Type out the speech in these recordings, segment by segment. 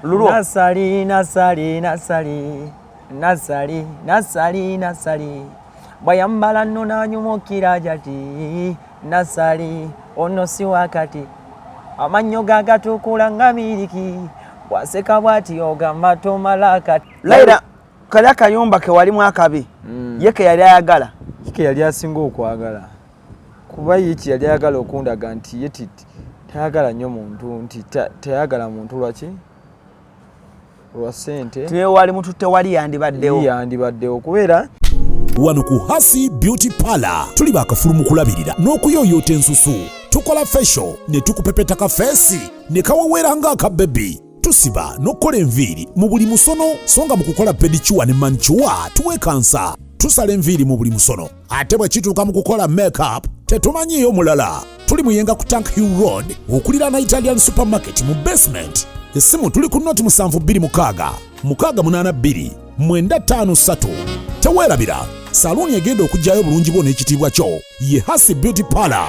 Lulwo. Nasali, nasali, nasali, nasali, nasali, nasali, bwayambala nno n'anyumukira jati. Nasali ono si wakati, amannyo gagatukula nga miriki, bwaseka bwati ogamba tomala kati. Laira, kali akayumba ke walimu akabi, ye ke yali ayagala? Kike yali asinga okwagala, kuba ye kye yali ayagala okundaga nti ye tayagala nnyo muntu, nti tayagala muntu. Lwaki? Lwa ssente. Tiwe wali mututte wali yandibaddewo. Yandibaddewo kubeera. Wano ku Hasi Beauty Parlor tuli bakafulu mu kulabirira n'okuyooyoota ensusu. Tukola facial ne tukupepeta ka face ne kaweweera ng'akabebi. Tusiba n'okukola enviiri mu buli musono, so nga mu kukola pedicure ne manicure tuwekansa. Tusala enviiri mu buli musono, ate bwe kituuka mu kukola makeup tetumanyiiyo mulala. Tuli Muyenga ku Tank Hill Road, okuliraana Italian Supermarket mu basement. Essimu tuli ku 0726 682 953. Teweerabira, saluuni egenda okuggyayo obulungi bwo n'ekitiibwa kyo ye Hasi Beauty Parlor,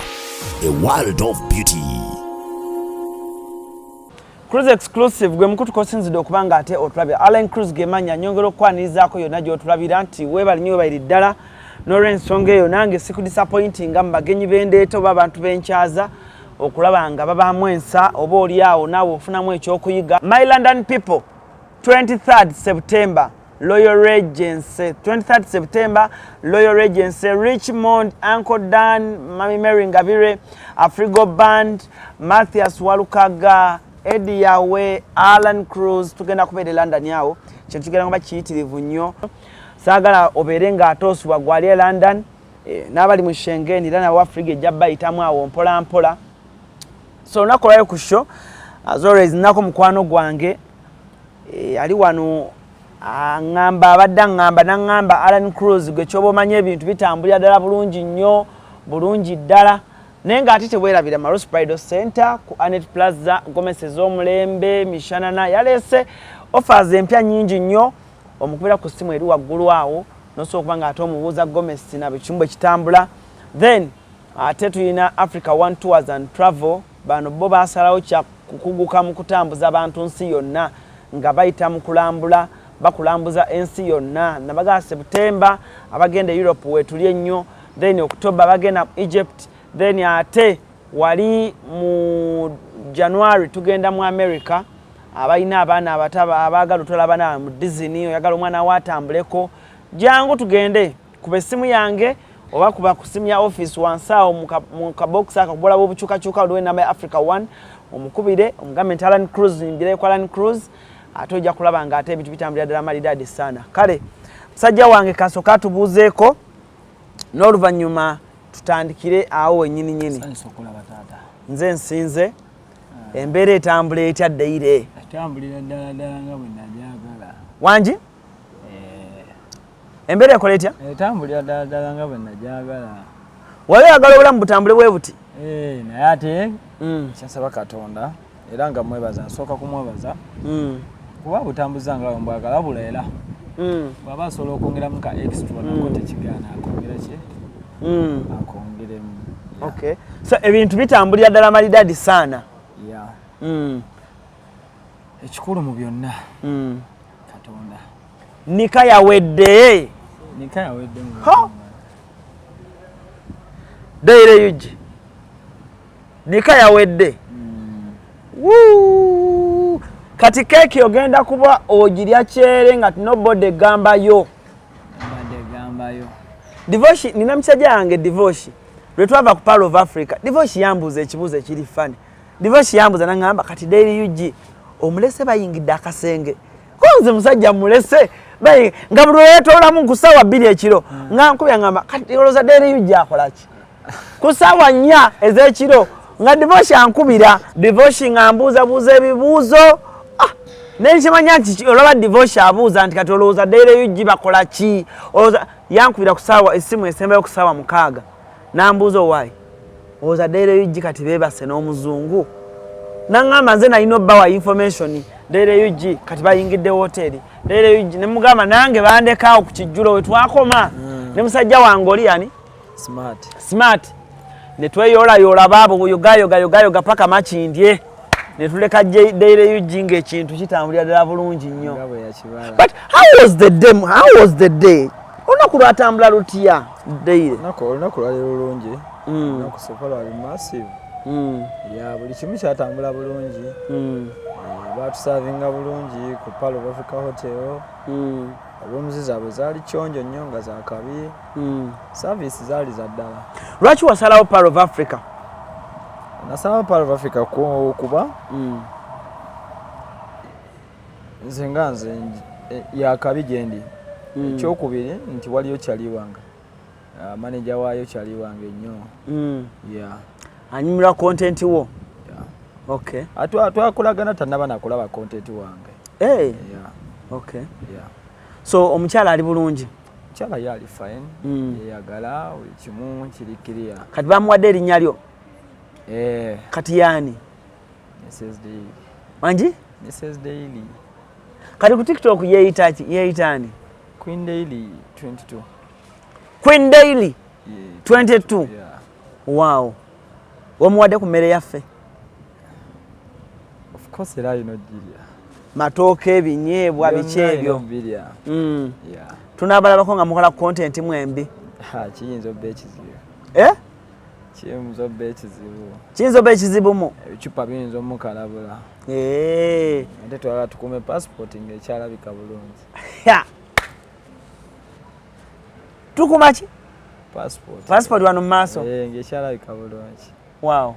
a world of beauty. Cruise Exclusive gwe mukutu kosinzidde okuba nga ate otulabira. Allen Cruise gemanya nyongera okukwanirizaako yonna gy'otulabira nti weebali nnyo, weebalire ddala. N'olwensonga eyo nange sikudisappointinga mu bagenyi bendeeta oba abantu benkyaza okulaba nga babaamu ensa, oba oli awo naawe ofunamu ekyokuyiga. My London people, 23rd September, Royal Regency, 23rd September, Royal Regency, Richmond, Uncle Dan, Mami Mary Ngabire, Afrigo Band, Mathias Walukaga, Eddie Yawe, Alan Cruz. Tugenda kubeera e London awo. Kintu kigenda kuba kiyitirivu nnyo. Saagala obeere ng'atoosubwa gwali e London, n'abali mu Schengen era nabo Afriga ejja bayitamu awo mpola mpola. So olunaku olwayo ku show, as always, nnako mukwano gwange, ali wano aŋŋamba, abadde aŋŋamba naŋŋamba, "Alan Cruz, gwe kyoba omanya ebintu bitambulira ddala bulungi nnyo, bulungi ddala." Naye ng'ate teweerabira Marus Bridal Center ku Anet Plaza, gomesi ez'omulembe, mishanana. Yaleese offers empya nnyingi nnyo. Omukubira ku ssimu eri waggulu awo nosobola okuba ng'ate omubuuza gomesi na buli kimu bwe kitambula. Then ate tulina Africa One Tours and Travel. Bano bo basalawo kya kukuguka mu kutambuza abantu nsi yonna nga bayita mu kulambula, bakulambuza ensi yonna. Nabagaa September abagenda e Europe wetuli ennyo, then October abagenda mu Egypt, then ate wali mu January tugenda mu America. Abalina abaana abato abaagala otwala abaana mu Disney, oyagala omwana we atambuleko, jangu tugende. Kuba essimu yange oba kuba ku simu ya office wansi awo mu kabokisi akakubola bw'obukyukakyuka, waliwo enamba ya Africa One. Omukubire omugambe nti Alan Cruz, mbireko Alan Cruz, ate ojja kulaba nga ate ebintu bitambulira ddala malidaadi sana. Kale musajja wange kasooka atubuuzeeko n'oluvannyuma tutandikire awo wennyini nyini. Sanyusa okulaba, taata. Nze nsinze. Embeera etambula etya ddeire? Etambulira ddala ddala nga bwe najagala. Wangi, embeera ekola etya? Etambulira ddala ddala nga bwe najagala. Wali oyagala obulamu butambule bwe buti? Eh, naye ate kyensaba Katonda era nga mwebaza, nsooka kumwebaza kuba butambuza nga bwe mbwagala, wabula era bw'aba asobola okwongeramu ka extra nako tekigaana, akwongera ki, akwongeremu. Yeah. Okay, so ebintu bitambulira ddala malidaadi saana. Yeah. Ekikulu mu byonna, Katonda. Nika yawedde? Nika yawedde mu Ha! Daily UG, nika yawedde. Wuu! Kati keeki ogenda kuba ogirya kyere nga tinobodde egambayo. Mbadde egambayo. Divoshi, nina musajja yange Divoshi, lwe twava ku Pearl of Africa, Divoshi yambuuza ekibuuzo ekiri funny. Divoshi yambuuza naŋŋamba, "Kati Daily UG omulese bayingidde akasenge?" Ko nze musajja mulese nga buli lweyetoolamu ku ssaawa 2 ekiro nga nkubya ŋŋamba, "Kati olowooza Daily UG akola ki?" Ku ssaawa 4 ez'ekiro nga Divoshi ankubira, Divoshi nga mbuuzabuuza ebibuuzo. Ah, nenkimanya nti olaba Divoshi abuuza nti, "Kati olowooza Daily UG bakola ki?" Olowooza yankubira ku ssaawa essimu esembayo ku ssaawa 6 n'ambuuza, "Owaayi, olowooza Daily UG kati beebase n'omuzungu?" Naŋŋamba nze nalina obbawa information, Daily UG kati bayingidde woteeri, Daily UG. Ne mugamba nange bandekaawo ku kijjulo we twakoma ne musajja wange oli yani. Smart. Smart. Ne tweyoolayoola baabo yogayogayogayoga paka Makindye. Ne tuleka Daily UG ng'ekintu kitambulira ddala bulungi nnyo. Nga bwe yakibala. But how was the day? How was the day? Olunaku lwatambula lutya, Daily? Olunaku lwali lulungi. Olunaku so far lwali massive. Ya, buli kimu kyatambula bulungi. Batusavinga bulungi ku Pearl of Africa Hotel. Rooms zaabwe zaali kyonjo nnyo nga zakabi. Service zaali za ddala. Lwaki wasalawo Pearl of Africa? Nasalawo Pearl of Africa kuba nze nga nze yakabi gye ndi. Ekyokubiri nti waliyo kyali wange, manager waayo kyali wange nnyo. Yeah. Anyumirwa content wo? Yeah. Okay. Twakolagana tannaba nakulaba content wange. Hey. Yeah. Okay. Yeah. So omukyala ali bulungi? Mukyala ye ali fine. Yeyagala, buli kimu kiri clear. Kati bamuwadde erinnya lyo? Eh. Kati yaani? Mrs Daily. Wangi? Mrs Daily. Kati ku TikTok yeeyita ki? Yeeyita ani? Queen Daily 22. Queen Daily? Yeah. 22? Yeah. Wow, wamuwadde ku mmere yaffe? Of course, era alina ogirya. Matooke, ebinyeebwa, biki Byonna ebyo? alina obirya. Yeah. Tunaabalabako nga mukola content mwembi? Ha, kiyinza obba ekizibu. Eh? Kiyinza obba ekizibu. Kiyinza obba ekizibu mu? Ebicupa biyinza omukalabula. Ate twagala tukuume passport ng'ekyalabika bulungi. Ya. Tukuma ki? Passport. Passport wano mu maaso? Eh, ng'ekyalabika bulungi. Wow,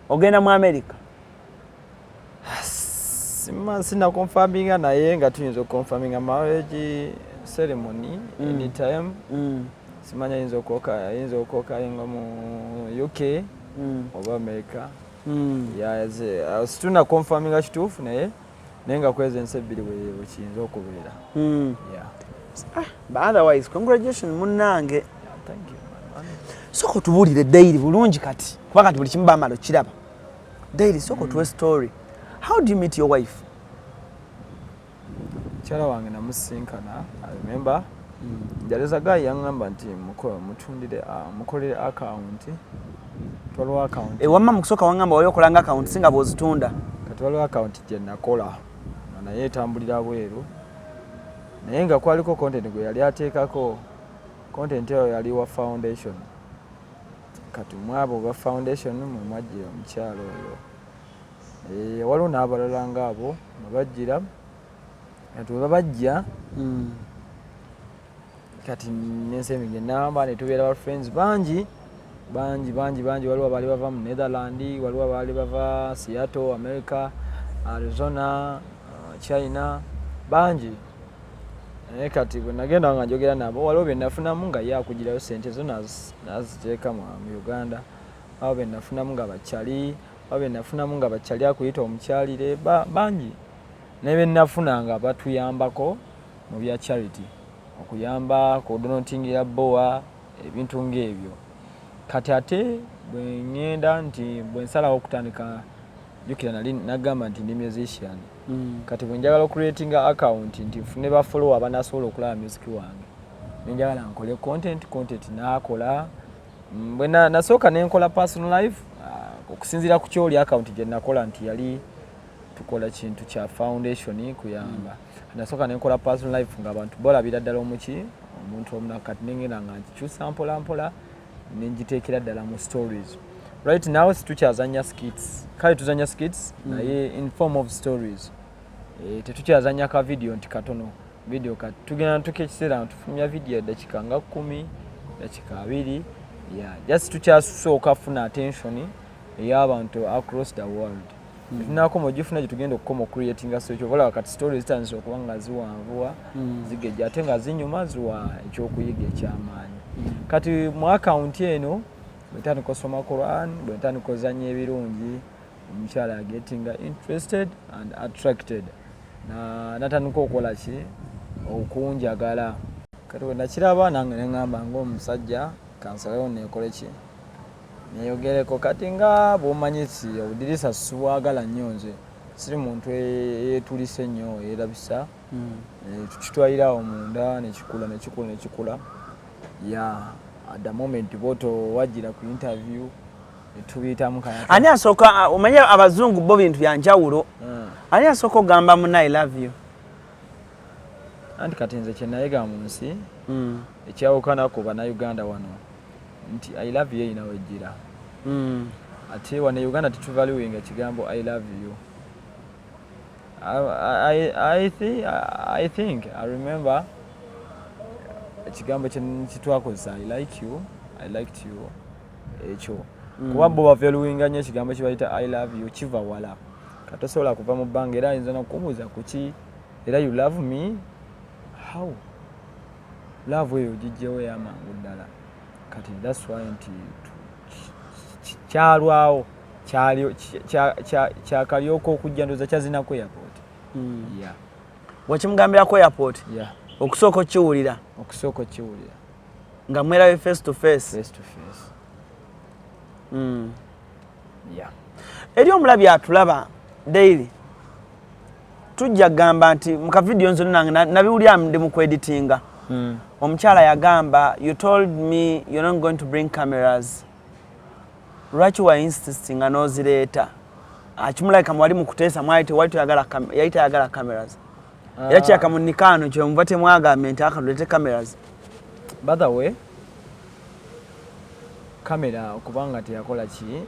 ogenda mu America? Sina confirminga, naye nga tuyinza okuconfirminga marriage ceremony anytime. Simanya, ayinza okwokainga mu UK oba America. Yeah, situna confirminga kituufu, naye nga kweza ensi ebbiri bwe kiyinza okubeera. Yeah. Ah, but otherwise congratulations, munnange. Yeah, thank you, man. Sooka otubuulire, Daily, bulungi kati, kuba kati buli kimu bamala okiraba. Daily, sooka otuwe story. How do you meet your wife? Mukyala wange namusinkana, I remember njaleza guy yaŋŋamba nti mutundire, mukolere account, twaliwo account. Ewamma mu kusooka waŋŋamba wali okolanga account si nga bw'ozitunda. Kati waliwo account gye nakola nga naye etambulira bweru, naye nga kwaliko content gwe yali ateekako. Content eyo yali wa foundation. Kati mwabo ba foundation mwe mwajjira omukyalo oyo. Waliwo n'abalala ngaabo mwe bajjira. Kati we babajja, kati nensemi enamba ne tubeera ba friends bangi bangi bangi bangi. Waliwo abaali bava mu Netherland, waliwo abaali bava Seattle, America, Arizona, China, bangi. Naye kati bwe nagenda nga njogera nabo, waliwo bye nafunamu nga ye akugirayo sente zo naziteeka mu Uganda. Abo be nafunamu nga bakyali, abo be nafunamu nga bakyali akuyita omukyalire, bangi. Naye be nafuna nga batuyambako mu bya charity, okuyamba kudonatingira bowa, ebintu ng'ebyo. Kati ate bwe ŋŋenda nti bwe nsalawo okutandika, jjukira nali nagamba nti ndi musician. Kati bwe njagala ocreatinga account nti nfune ba follower abanasobola okulaba music wange, nenjagala nkole content. Content naakola. Bwe nasooka nenkola personal life, okusinziira ku kyoli account gye nakola nti yali tukola kintu kya foundation kuyamba. Nasooka nenkola personal life nga abantu balabira ddala omuki omuntu omunaku. Kati nengenda nga nkikyusa mpola mpola, nengiteekera ddala mu stories. Right now situkyazanya skits, kale tuzanya skits naye in form of stories. Tetukyazanya ka video nti katono video. Kati tugenda ntuka ekiseera nga tufulumya video dakika nga 10, dakika 20. Yeah, just tukyasooka funa attention ey'abantu across the world. Tunakoma ogifuna gye tugenda okukoma ocreatinga story. Kyova olaba kati stories zitandise okuba nga ziwanvuwa, zigejja, ate nga zinyuma, ziwa ekyokuyiga ekyamaanyi. Kati mu akawunti eno bwe ntandika osoma Quran, bwe ntandika ozanya ebirungi, omukyala gettinga interested and attracted. Natandika okukola ki? Okunjagala. Kati bwe nakiraba nange neŋŋamba ng'omusajja kansalewo neekole ki? Neyogereko. Kati nga bw'omanyi ti obudirisa sibwagala nnyo, nze siri muntu eyeetulise nnyo, yeerabisa. Tukitwalira awo munda nekikula nekikula nekikula. Ya, at the moment bwoto wajjira ku interview. Tubiyitamu kaya. Ani asooka? Omanye abazungu bo bintu byanjawulo. Ani asooka okugamba muna "I love you"? Anti kati nze kyenayiga mu nsi ekyawukana ku Bannayuganda wano nti "I love you" erina wejjira. Ate wano e Uganda tetuvaluinga ekigambo "I love you". I think I remember ekigambo kyetwakozesa, "I like you", "I liked you", ekyo. Kuba bo bavaluinga nnyo ekigambo kyebayita "I love you", kiva wala. Katosobola kuva mu bbanga, era ayinza nokubuuza kuki era "You love me how?" Love eyo ogijjewo eyamangu ddala. Kati that's why nti kyalwawo, kyakalyoka okujja, ndowooza kyazinaku airport. Yeah. Wakimugambirako airport? Yeah. Okusooka okiwulira? Okusooka okiwulira. Nga mwerabe face to face? Face to face. Yeah. Eri omulabi atulaba daily, tujja kugamba nti mukavidiyo nzo nange nabiwulira ndi mu kweditinga. Omukyala yagamba, "You told me you're not going to bring cameras. Lwaki wa insistinga n'ozireeta?" Akimulabika mwali mu kuteesa, mwali tewali toyagala yali tayagala cameras, era kiraka mu nikaano kyemuva temwagambye nti akatulete cameras. By the way, kamera okubanga teyakola ki,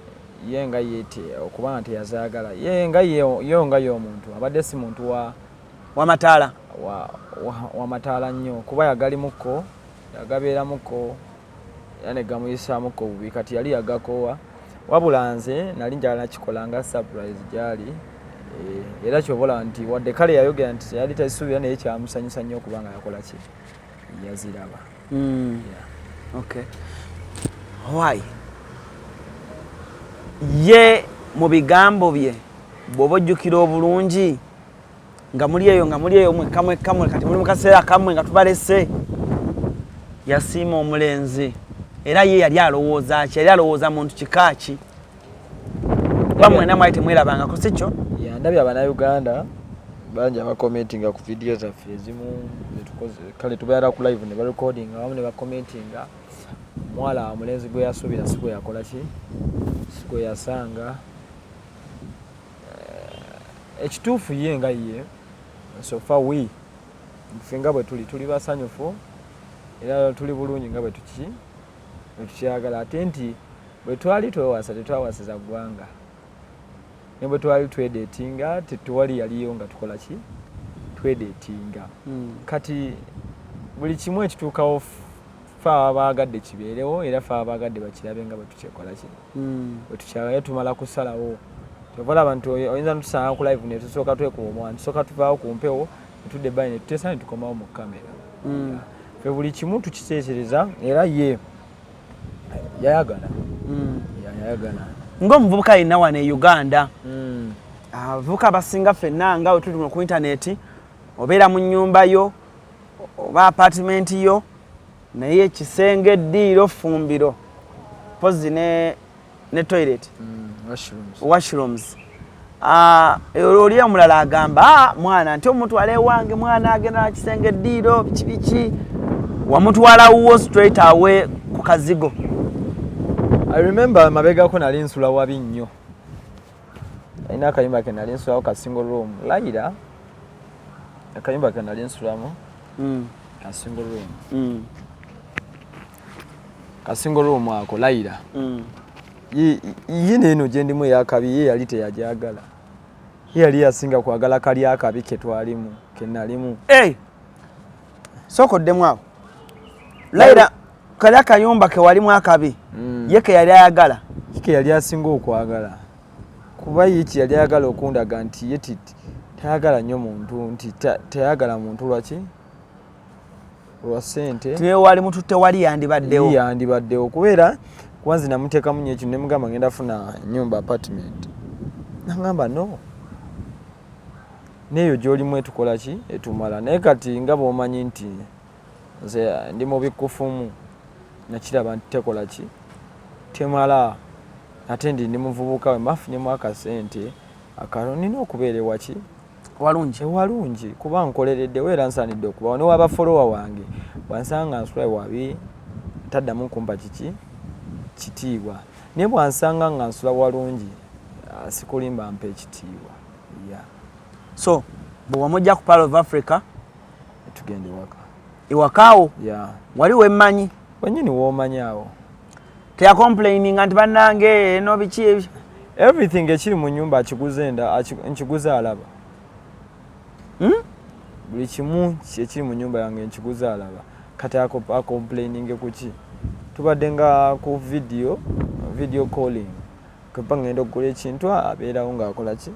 ye nga ye okubanga teyazaagala, ye nga ye nga ye omuntu abadde si muntu wa wamataala. Wa mataala nnyo, kuba yagalimukko, yagabeeramukko, era ne gamuyisaamuko bubi. Kati yali yagakoowa, wabula nze nali njagala nakikola nga surprise gyali. Eh, era kyobola nti wadde kale yayogera nti yali tazisuubira, naye kyamusanyusa nnyo okubanga yakola ki, yaziraba. Yeah. Okay, why ye mu bigambo bye, bw'oba ojjukira obulungi, nga muli eyo mwekka mwekka mwe, kati muli mu kaseera kammwe nga tubalese, yasiima omulenzi, era ye yali alowooza ki? Yali alowooza muntu kika ki? Kuba mwena mwali temwerabangako, si kyo? Yandabye Abannayuganda bangi abakomentinga ku vidiyo zaffe ezimu zetukoze. Kale tubeera ku live ne barecordinga abamu ne bakomentinga, omuwala omulenzi gwe yasuubira si gwe yakola ki, si gwe yasanga. Eh, ekituufu ye nga ye, so far we ffe nga bwe tuli, tuli basanyufu era tuli bulungi nga bwe tuki bwe tukyagala. Ate nti bwe twali twewasa, tetwawasiza ggwanga, ne bwe twali twedetinga tetuwali yaliyo nga tukola ki, twedetinga. Kati buli kimu ekituukawo, fe abaagadde kibeerewo, era fe abaagadde bakirabe nga bwe tukyekola ki, bwe tukyagala. Tumala kusalawo, kyova olaba nti oyinza notusanga ku live netusooka twekuba omwana, tusooka tuvaawo ku mpewo, netudda ebbali, netuteesa, netukomawo mu kamera. Fe buli kimu tukiteekereza, era ye yayagala. Yayagala. Ng'omuvubuka yenna wano e Uganda, abavubuka abasinga ffenna nga we tuli ku intaneti, obeera mu nnyumba yo oba apartment yo, naye ekisenge, eddiiro, ffumbiro, pozi ne toilet. Washrooms. Washrooms. Ah, oli omulala agamba, "Ah, mwana nti omutwala ewange, mwana agenda nakisenge, eddiiro, biki biki." Wamutwala wuwo straight away ku kazigo? I remember mabegako nali nsula wabi nnyo, alina akayumba ke nali nsulawo ka single room. Layira akayumba ke nali nsulamu ka single room. Ka single room ako, layira ye neeno gye ndimu eyakabi, ye yali teyajagala. Ye yali yasinga kwagala kali akabi ke twalimu, ke nalimu. Hey! Sooka oddemu awo. Layira kali akayumba ke walimu akabi, ye ke yali ayagala? Ke yali asinga okwagala, kuba ye kye yali ayagala okundaga nti ye tayagala nnyo muntu, nti tayagala muntu lwaki, lwa ssente. Tiwe wali mututte wali yandibaddewo. Ye yandibaddewo, kubeera kuba nze namuteekamu nnyo ekintu, nemugamba ngenda funa nyumba, apartment, nagamba no, neeyo gy'olimu etukola ki, etumala. Naye kati nga bw'omanyi nti nze ndi mu bikufumu, nakiraba nti tekola ki, temala, ate ndi muvubuka, we mafunyemu akasente akalo, nina okubeera ewaki. Walungi. Ewalungi, kuba nkolereddewo era nsaanidde okubawo. Newaba follower wange bwansanga nsula wabi, taddamu kumpa kiki, kitiibwa. Naye bwansanga nga nsula walungi, sikulimba, mpa ekitiibwa, yeah. So bwe wamujja ku Pearl of Africa? Tugenda ewaka. Ewakaawo? Yeah. Wali wemmanyi? Wenyini woomanyi awo. Teyacomplaininga nti bannange eno biki ebyo? Everything ekiri mu nyumba akiguze nda nkiguze alaba. Buli kimu ekiri mu nyumba yange nkiguze alaba. Kati acomplaininge kuki? Tubadde nga ku video calling, keba ngenda okugula ekintu, abeerawo ng'akola ki,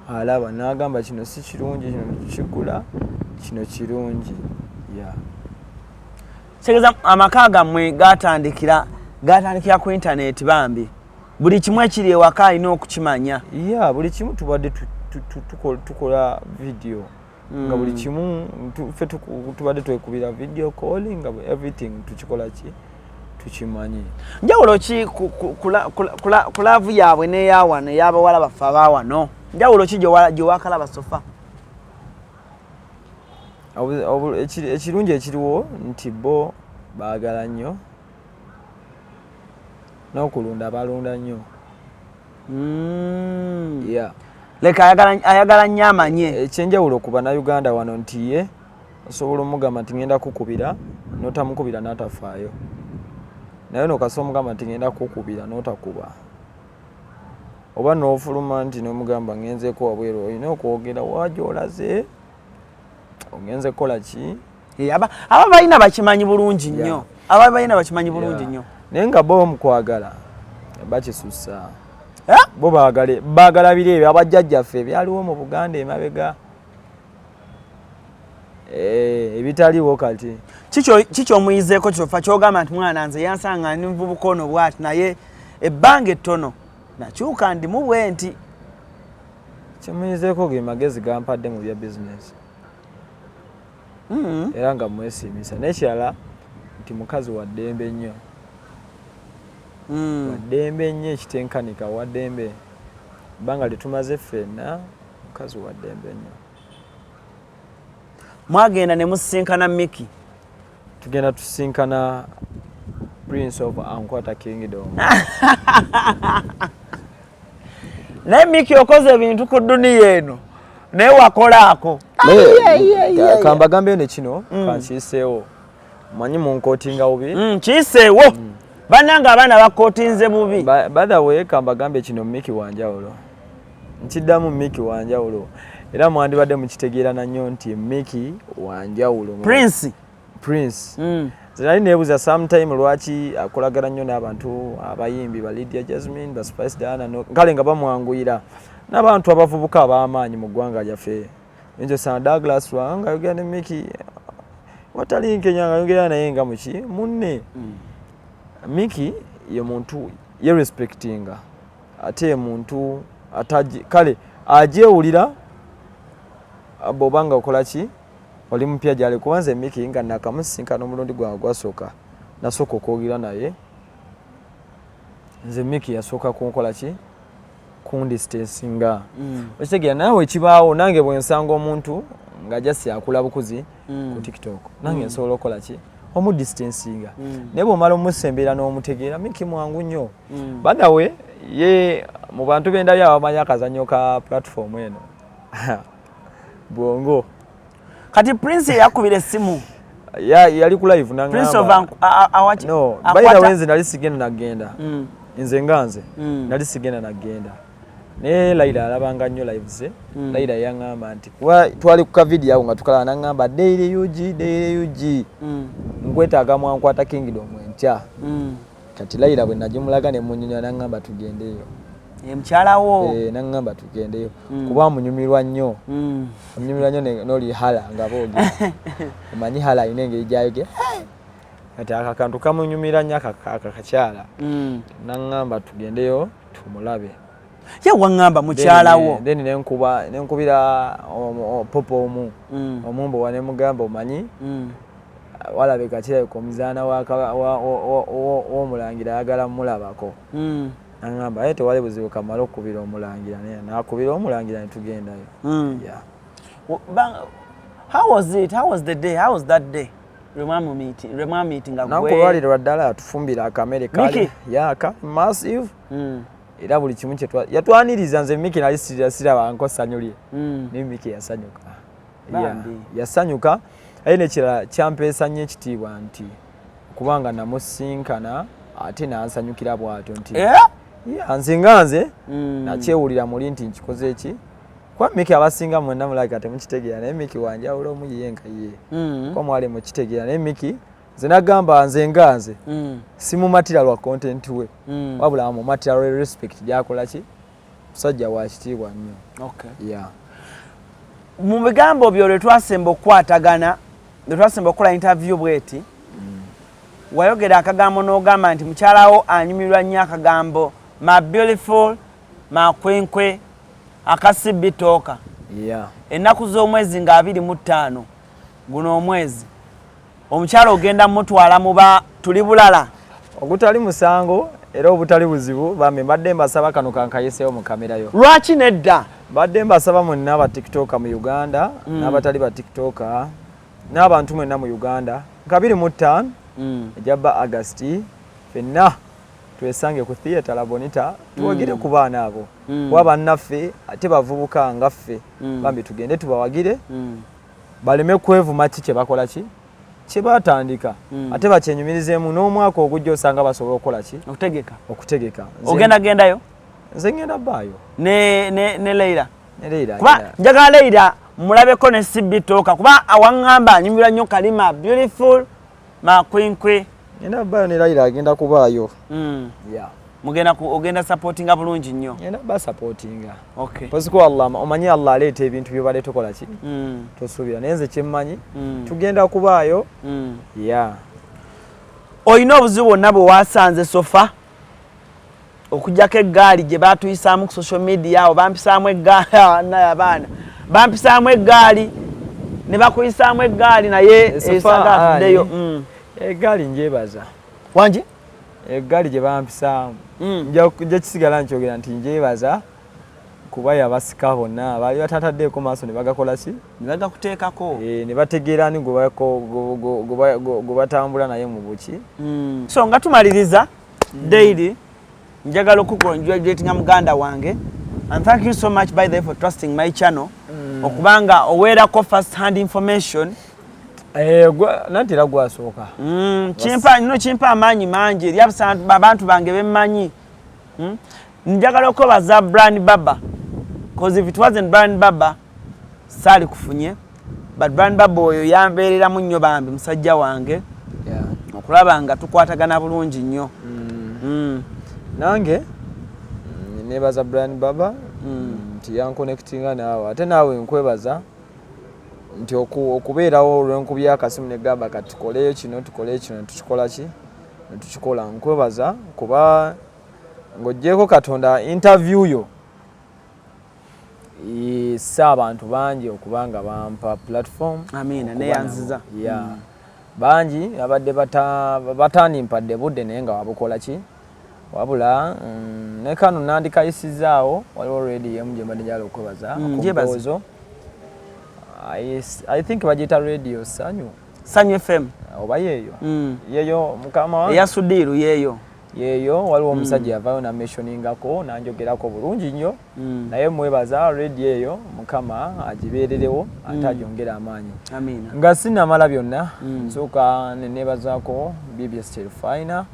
alaba, n'agamba kino si kirungi, kino kigula, kino kirungi, ya. Kitegeeza amaka gammwe gatandikira ku intaneti. Bambi buli kimu ekiri ewaka alina okukimanya. Ya, buli kimu tubadde tukola video nga buli kimu ffe tubadde twekubira video calling nga everything tukikola ki, tukimanyi. Njawulo ki ku love yaabwe n'eyawano, ey'abawala baffe abawano? Njawulo ki gye wakalaba so far? Ekirungi ekiriwo nti bo baagala nnyo n'okulunda, balunda nnyo. Yeah. Leka ayagala nnyo amanye. Ekyenjawulo ku Bannayuganda wano nti ye osobola omugamba nti ngenda kukubira, n'otamukubira n'atafaayo, naye nokasa omugamba nti ngenda kukubira n'otakuba, oba n'ofuluma nti n'omugamba ngenzeeko wabweru, olina okwogera waja olaze, ogenze kukola ki. Eh, aba balina bakimanyi bulungi nnyo, aba balina bakimanyi bulungi nnyo. Naye nga bo mukwagala bakisusa. Eh? Bo baagala biri ebyo abajjajjaffe ebyaliwo mu Buganda emabega, ebitaliwo kati. Kiki omuyizeeko kyofa kyogamba nti mwana nze yansanga ndi muvubuka ono bwati, naye ebbanga ettono nakyuka ndimu bwe nti? Kyemuyizeeko ge magezi gampadde mu bya bizinesi era nga mwesiimisa. N'ekirala nti mukazi wa ddembe nnyo. Wa ddembe nnyo ekitenkanika, wa ddembe. Ebbanga lyetumaze ffenna, mukazi wa ddembe nnyo. Mwagenda ne musisinkana Miki? Tugenda tusinkana Prince of Ankwata Kingdom. Naye Miki, okoze ebintu ku duniya eno, naye wakolaako. Kambagambeyo ne kino, kankiyiseewo, manyi munquotinga bubi. Kiyiseewo, bannange, abaana baquotinze bubi. By the way, kambagambe kino, Miki wanjawulo, nkiddamu, Miki wanjawulo, era mwandibadde mukitegeerana nnyo nti Miki wanjawulo. Prince. Prince. Nze nali neebuuza sometime lwaki akolagana nnyo n'abantu abayimbi ba Lydia Jasmine, ba Spice Diana, no, kale nga bamwanguyira n'abantu abavubuka ab'amaanyi mu ggwanga lyaffe. Oyinza osanga Douglas Lwanga nga ayogera ne Miki, watali nkenya nga ayogera naye nga muki munne. Miki ye muntu ye respectinga, ate ye muntu ataji kale agyewulira bw'oba nga okola ki, oli mupya gyali. Kuba nze Miki nga nakamusisinkana omulundi gwange gwasooka, nasooka okwogera naye, nze Miki yasooka kunkola ki, kundistancinga. Okitegeera? Naawe ekibaawo, nange bwe nsanga omuntu nga just akula bukuzi ku TikTok, nange nsobola okukola ki, omudistancinga. Naye bw'omala omusembeera n'omutegeera, Miki mwangu nnyo. By the way, ye mu bantu bendabye abamanyi akazannyo ka platform eno bwongo. Kati Prince eyakubira essimu? Yali ku live. Prince of awaki? No, by the way, nze nali sigenda nagenda. Nze nga nze nali sigenda nagenda, naye Laila alabanga nnyo live ze. Laila yaŋŋamba nti, kuba twali ku kavidiyo awo nga tukalaba, naŋŋamba daily UG, daily UG, nkwetaaga mwankwata Kingdom enkya. Kati Laila bwe nagimulaga ne munyonyola, naŋŋamba tugendeyo. Mukyalawo? Eh, naŋŋamba tugendeyo kuba amunyumirwa nnyo. Amunyumirwa nnyo n'oli Hala nga boogera. Omanyi Hala alina engeri gyayogera, kati ako akantu kamunyumira nnyo aka kakyala. Naŋŋamba tugendeyo tumulabe. Ye waŋŋamba mukyalawo? Then nenkuba, nenkubira popo omu omumbowa, nemugamba omanyi walabika kirabika omuzaana w'omulangira ayagala mulabako. Naŋŋamba aye tewali buzibu, kamale okukubira omulangira. Naye nakubira omulangira netugendayo. Yeah. How was it? How was the day? How was that day? Lwemwameetinga? Naku olwaliro lwa ddala yatufumbira akamere kali yaka massive. Era buli kimu kyetwa yatwaniriza. Nze Miki nali siraba nko ssanyu lye, naye Miki yasanyuka. Yeah, yasanyuka. Aye nekirala kyampeesa nnyo ekitiibwa nti kubanga namusinkana ate nansanyukira bw'atyo nti Eh? Yeah, nze nga nze nakyewulira muli nti nkikoze eki, kuba Miki abasinga mwenna mulabika temukitegeera, naye Miki wanjawulo omu ye nga ye. Kuba mwali mukitegeera, naye Miki nze nagamba nze nga nze simumatira lwa content we, wabula amumatira lwa respect gyakola ki, musajja wa kitiibwa nnyo. Yeah. Mu bigambo byo, lwe twasemba okukwatagana, lwe twasemba okukola interview bweti, wayogera akagambo n'ogamba nti mukyalawo anyumirwa nnyo akagambo "ma beautiful", "makwenkwe", akasibitooka. Ennaku z'omwezi nga 25 guno omwezi, omukyala ogenda mutwala muba tuli bulala. Ogutali musango era obutali buzibu, bambi mbadde mbasaba kano kankayiseewo mu kamerayo. Lwaki nedda? Mbadde mbasaba mwenna aba TikToker mu Uganda n'abatali ba TikToker n'abantu mwenna mu Uganda, nka 25 ejabba Agasti, ffenna twesange ku Theatre La Bonita, tuwagire ku baana abo, kuba bannaffe ate bavubuka nga ffe. Bambi tugende tubawagire, baleme kwevuma ki kyebakola ki kyebatandika, ate bakyenyumirizeemu n'omwaka ogujja osanga basobola okukola ki? Okutegeka. Okutegeka. Ogenda gendayo? Nze ngenda bbaayo. Ne Leira? Ne Leira. Kuba njagala Leira mulabeko ne sibitooka, kuba awaŋŋamba anyumirwa nnyo kalima "beautiful", "makwinkwi". Ngenda bbaayo ne Leira agenda kubaayo. Yeah. Mugenda ku ogenda supportinga bulungi nnyo. Ngenda ba supportinga. Posiko Allah, omanyi Allah aleeta ebintu byobadde tokola ki, tosuubira, naye nze kyemmanyi tugenda kubaayo. Yeah. Olina obuzibu bwonna bwe wasanze so far, okugjako eggaali gye batuyisaamu ku social media awo? Bampisaamu eggaali, naye abaana bampisaamu eggaali ne bakuyisaamu eggaali, naye esaga atuddeyo. Eggaali njebaza. Wangi? Eggaali gye bampisaamu, nja kisigala nkyogera nti njebaza kuba yabasika bonna baali batataddeeko maaso ne bagakola ki? Ne bagakuteekako. Ne bategeera ani gwe batambula naye mu buki. So nga tumaliriza, daily njagala okucongratulatinga muganda wange, and thank you so much, by the way, for trusting my channel, okubanga oweerako first hand information. Nanti era gwasooka. Kimpa no, kimpa amaanyi mangi eri abantu bange bemmanyi. Njagala okwebaza Brian Baba, cause if it wasn't Brian Baba saali kufunye, but Brian Baba oyo yambeereramu nnyo bambi, musajja wange, okulaba nga tukwatagana bulungi nnyo. Nange nebaza Brian Baba nti yanconnectinga naawe, ate naawe nkwebaza nti okubeerawo olwenkubya akasimu negamba kati tukoleyo kino, tukoleyo kino, netukikola ki, netukikola. Nkwebaza kuba ng'oggyeko Katonda, interview yo si abantu bangi okuba nga bampa platform. Amiina. Okuba Neyanziza. Nabo. Yeah. Bangi abadde batandimpadde budde, naye nga wabukola ki, wabula ne kano nandikayisizaawo. Waliwo radio emu gye mbadde njagala okwebaza ku Gyebaza. Mpoozo. I think bagiyita Radio Sanyu. Sanyu FM. Oba yeeyo? Yeeyo mukama wange. Eya Sudiiru yeeyo. Yeeyo. Waliwo omusajja yavaayo namentioningako nanjogerako bulungi nnyo, naye mwebaza radio eyo, Mukama agibeererewo ate agyongere amaanyi. Amiina. Nga sinamala byonna, nsooka neneebazaako BBS Terefayina,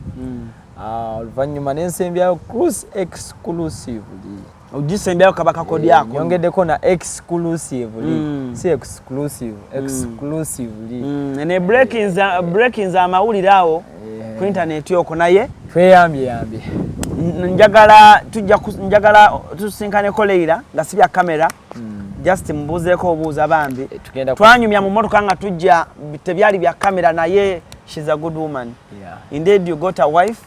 oluvannyuma nensembyayo Cruise Exclusively. Ogisembyayo kaba kakodi ako. Nyongeddeko na exclusively, si exclusive, exclusively. Ne breakings amawulire awo ku intaneti okwo, naye tweyambye yambye. Njagala tujja njagala tusinkaneko Leira nga si bya kamera, just mubuuzeeko obuuza bambi. Tugenda Twanyumya mu motoka nga tujja, tebyali bya kamera, naye she's a good woman. Indeed you got a wife,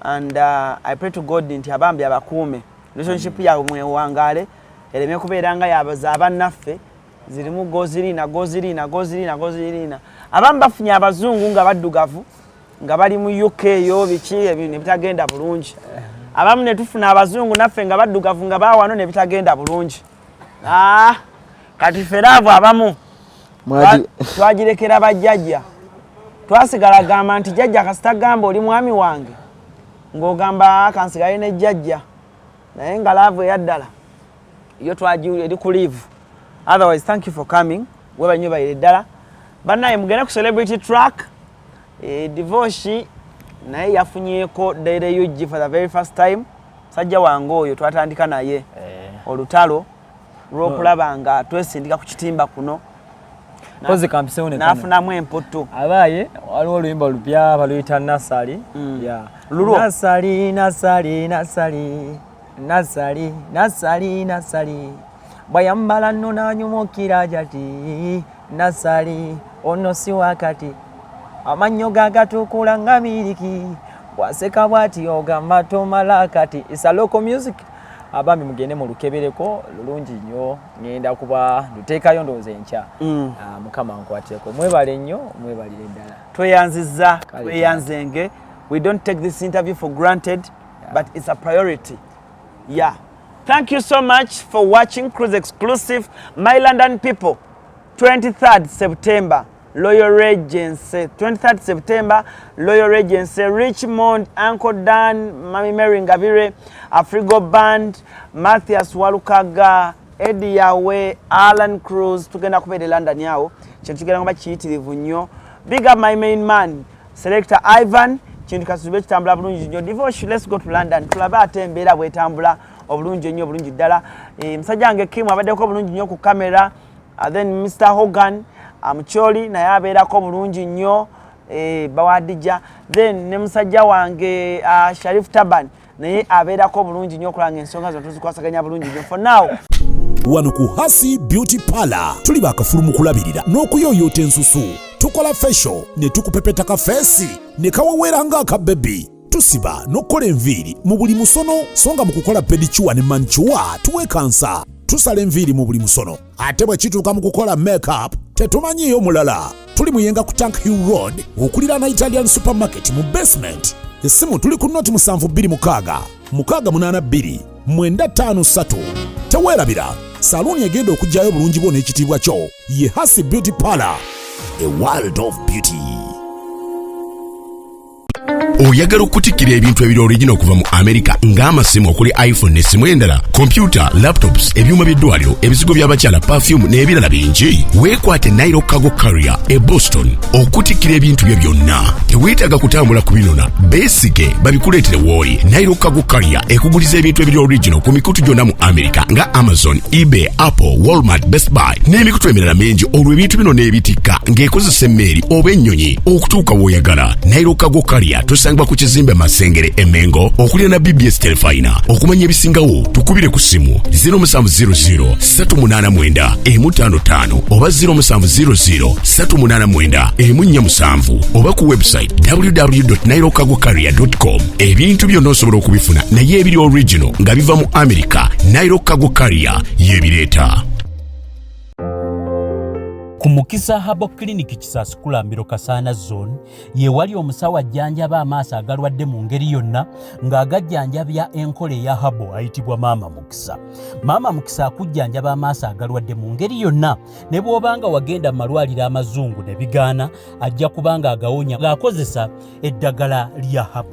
and I pray to God nti abambi abakuume, relationship yaabwe mwewangaale, ereme kubeera nga yabaza abannaffe zirimu goziriina goziriina goziriina goziriina. Abamu bafunye abazungu nga baddugavu nga bali mu UK yo biki ebintu ne bitagenda bulungi. Abamu ne tufuna abazungu naffe nga baddugavu nga bawano ne bitagenda bulungi. Ah, kati ffe love abamu twagirekera bajjajja. Twasigala gamba nti jjajja kasita gamba oli mwami wange, ng'ogamba kansigale ne jjajja, naye nga love eyaddala yo twagiwulira eri ku leave. Otherwise, thank you for coming, webale nnyo, bayire ddala. Bannaye, mugende ku Celebrity Track. Divoshi naye yafunyeeko Daily UG for the very first time. Sajja wange oyo twatandika naye olutalo lw'okulaba nga twesindika ku kitimba kuno. Kozi kampisewo ne kano. N'afunamu emputtu. Abaaye, waliwo oluyimba olupya baluyita Nasali. Yeah. Lulwo? Nasali, Nasali, Nasali, Nasali, Nasali, Nasali, bwayambala nno n'anyumukira jati. Nasali ono si wakati, amannyo gagatukula nga milk, bwaseka bwati ogamba tomala kati. Isa local music. Abambi, mugende mu lukebereko, lulungi nnyo. Ngenda kuba luteekayo ndowooza enkya. Ah, Mukama nkwatireko. Mwebale nnyo, mwebalire ddala. Tweyanziza. Kale. Tweyanzenge. We don't take this interview for granted, but it's a priority. Yeah, thank you so much for watching Cruise Exclusive. My London people, 23rd September, Royal Regency. 23rd September, Royal Regency. Richmond, Uncle Dan, Mami Mary Ngabire, Afrigo Band, Matthias Walukaga, Eddie Yawe, Alan Cruz. Tugenda kubeera e London awo, kintu kigenda kuba kiyitirivu nnyo. Big up my main man, Selector Ivan. Kintu kasube kitambula bulungi nnyo. Divosh, let's go to London, tulabe ate embeera bwetambula obulungi ennyo, obulungi ddala. Musajja wange Kim abaddeko bulungi nnyo ku kamera. Then Mr Hogan Amucholi naye abeerako bulungi nnyo, bawadija. Then ne musajja wange Sharif Taban naye abeerako bulungi nnyo okulaba nga ensonga zino tuzikwasaganya bulungi nnyo. For now. Wano ku Hasi Beauty Parlor tuli bakafulu mu kulabirira n'okuyooyoota ensusu. Tukola facial ne tukupepeta ka face ne kaweweera ng'akabebi. Tusiba n'okukola enviiri mu buli musono, so nga mu kukola pedicure ne manicure tuwekansa. Tusala enviiri mu buli musono, ate bwe kituuka mu kukola makeup tetumanyiiyo mulala. Tuli Muyenga ku Tank Hill Road, okuliraana Italian Supermarket mu basement. Essimu tuli ku 0726 682 953. Teweerabira, saluuni egenda okuggyayo bulungi bwo n'ekitiibwa kyo ye Hasi Beauty Parlor, a world of beauty. Oyagala okutikkira ebintu ebiri original okuva mu Amerika, ng'amasimu okuli iPhone n'essimu endala, kompyuta, laptops, ebyuma by'eddwaliro, ebizigo by'abakyala, perfume n'ebirala bingi? Weekwate Nairo Cargo Carrier e Boston okutikkira ebintu byo byonna. Teweetaaga kutambula kubinona, beesige babikuleetere w'oli. Nairo Cargo Carrier ekuguliza ebintu ebiri original ku mikutu gyonna mu Amerika nga Amazon, eBay, Apple, Walmart, Best Buy n'emikutu emirala mingi. Olwo ebintu bino n'ebitikka ng'ekozesa emmeeri oba ennyonyi okutuuka w'oyagala. Nairo Cargo Carrier tusangibwa ku kizimbe Masengere e Mengo, okuliraana BBS Telefina. Okumanya ebisingawo tukubire ku ssimu 0700 389 155 oba 0700 389 147 oba ku website www.nairocargocarrier.com. Ebintu byonna osobola okubifuna, naye ebiri original nga biva mu America, Nairo Cargo Carrier yebireeta. Ku Mukisa Herbal Clinic, Kisaasi Kulambiro, Kasaana Zone, ye wali omusawo ajjanjaba amaaso agalwadde mu ngeri yonna ng'agajjanjabya enkola eya herbal, ayitibwa Maama Mukisa. Maama Mukisa akujjanjaba amaaso agalwadde mu ngeri yonna, ne bw'oba nga wagenda mu malwaliro amazungu ne bigaana, ajja kuba nga agawonya ng'akozesa eddagala lya herbal.